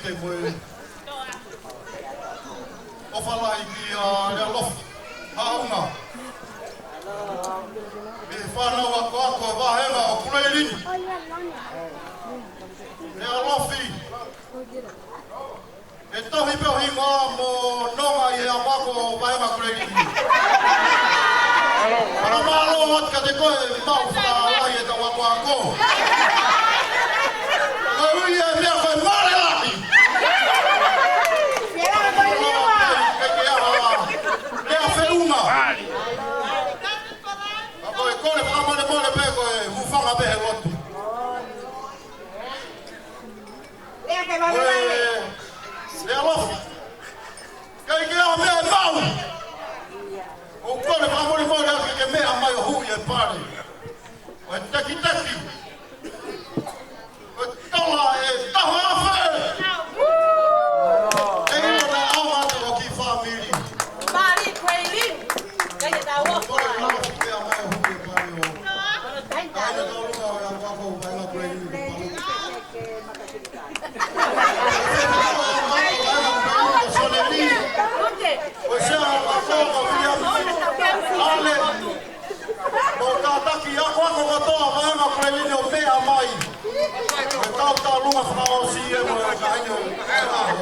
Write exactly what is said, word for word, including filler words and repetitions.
Ke mo e ʻofa lahi kia Lealofi Haʻaunga. Mei he fānau akoako vahenga ʻo Kuleilini. Lealofi, ʻe tohi pē ho hingoa mo nonga ʻi he akoako vahenga Kuleilini. Fakamālō atu kiate koe, mau fakalahi ʻetau akoako. Koeʻuhi e meʻa ko e mole lahi. Ke ke aha, lea feʻunga. Ka ko e kole fakamolemole pē ko e hūfanga pē he lotu. Ko e, Lealofi, ʻikai ke ʻi ai ha meʻa ʻe maʻu. ʻOku ou kole fakamolemole atu ke ke meʻa mai ʻo huʻi e pale. ʻO e tekiteki. ʻO e tola ʻe taha afe. ʻE ʻilo naʻe ʻaonga atu ho kiʻi fāmili. Mali Kuleilini. ʻIkai ke tau ʻOku ou kole fakamolemole ke meʻa mai ʻo huʻi e pale ʻo. ʻIkai ke tau ʻilo ʻa e akoako vahenga Kuleilini. Mo kātaki akoako kotoa vahenga Kuleilini ʻo meʻa mai. Mo e tautaulunga fakaʻosi ē mo e kaino e ʻaho.